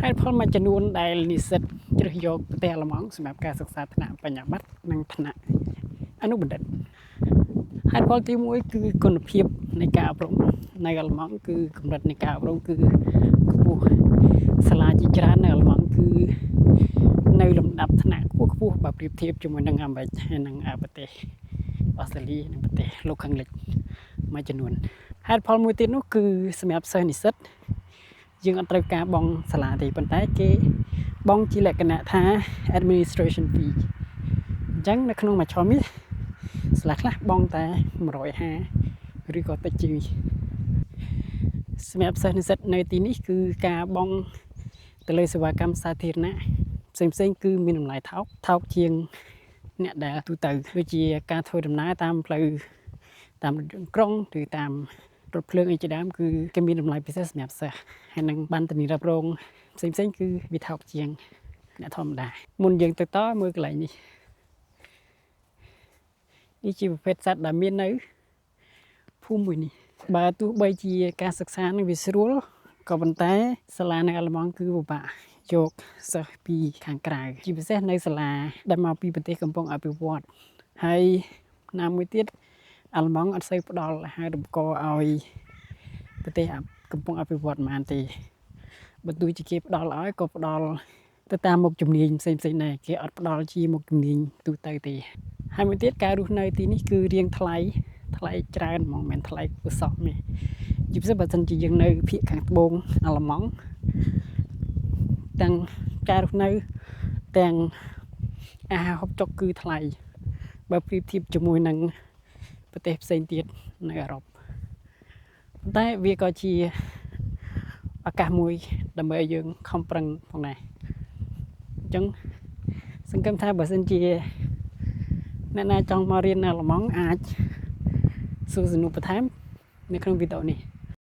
ហេតុផលមួយចំនួនដែលនិស្សិតជ្រើសយកប្រទេសអាល្លឺម៉ង់សម្រាប់ការសិក្សាថ្នាក់បញ្ញាបត្រនិងថ្នាក់អនុបណ្ឌិតហេតុផលទី1គឺគុណភាពនៃការអប់រំនៅអាល្លឺម៉ង់គឺកម្រិតនៃការអប់រំគឺខ្ពស់សាលាជាច្រើននៅអាល្លឺម៉ង់គឺនៅលំដាប់ថ្នាក់ខ្ពស់ខ្ពស់បើប្រៀបធៀបជាមួយនឹងអាមេរិកហើយនិងប្រទេសអូស្ត្រាលីនិងប្រទេសលោកខាងលិចមួយចំនួនហេតុផលមួយទៀតនោះគឺសម្រាប់សិស្សនិស្សិតយើងអត់ត្រូវការបង់សាលាទេប៉ុន្តែគេបង់ជាលក្ខណៈថា administration fee អញ្ចឹងនៅក្នុងមួយឆមាសសាលាខ្លះបង់តែ150ឬក៏តិចជាងនេះសម្រាប់សិស្សនិស្សិតនៅទីនេះគឺការបង់ទៅលើសេវាកម្មសាធារណៈផ្សេងផ្សេងៗគឺមានតម្លៃថោកថោកជាងអ្នកដែលទូទៅដូចជាការធ្វើដំណើរតាមផ្លូវតាមរថយន្តក្រុងឬតាមរថភ្លើងអីជាដើមគឺគេមានតម្លៃពិសេសសម្រាប់សិស្សហើយនឹងបានធានារ៉ាប់រងផ្សេងផ្សេងៗគឺវាថោកជាងអ្នកធម្មតាមុនយើងទៅតមើលកន្លែងនេះនេះជាប្រភេទសត្វដែលមាននៅភូមិមួយនេះបើទោះបីជាការសិក្សានឹងវាស្រួលក៏ប៉ុន្តែសាលានៅអាល្លឺម៉ង់គឺពិបាកយកសិស្សពីខាងក្រៅជាពិសេសនៅសាលាដែលមកពីប្រទេសកំពុងអភិវឌ្ឍហើយណាមួយទៀតអាល្លឺម៉ង់អត់សូវផ្ដល់អាហារូបករណ៍ឲ្យប្រទេសកំពុងអភិវឌ្ឍប៉ុន្មានទេបើទោះជាគេផ្ដល់ឲ្យក៏ផ្ដល់ទៅតាមមុខជំនាញផ្សេងៗដែរគេអត់ផ្ដល់ជាមុខជំនាញទូទៅទេហើយមួយទៀតការរស់នៅទីនេះគឺរៀងថ្លៃថ្លៃច្រើនហ្មងមិនមែនថ្លៃគួរសមទេជាពិសេសបើសិនជាយើងនៅភាគខាងត្បូងអាល្លឺម៉ង់ទាំងការរស់នៅទាំងអាហារហូបចុកគឺថ្លៃបើប្រៀបធៀបជាមួយនឹងប្រទេសផ្សេងទៀតនៅអឺរ៉ុបប៉ុន្តែវាក៏ជាឱកាសមួយដើម្បីឲ្យយើងខំប្រឹងផងដែរអញ្ចឹងសង្ឃឹមថាបើសិនជាអ្នកណាចង់មករៀននៅអាល្លឺម៉ង់អាចសួរសំណួរបន្ថែមនៅក្នុងវីដេអូនេះ។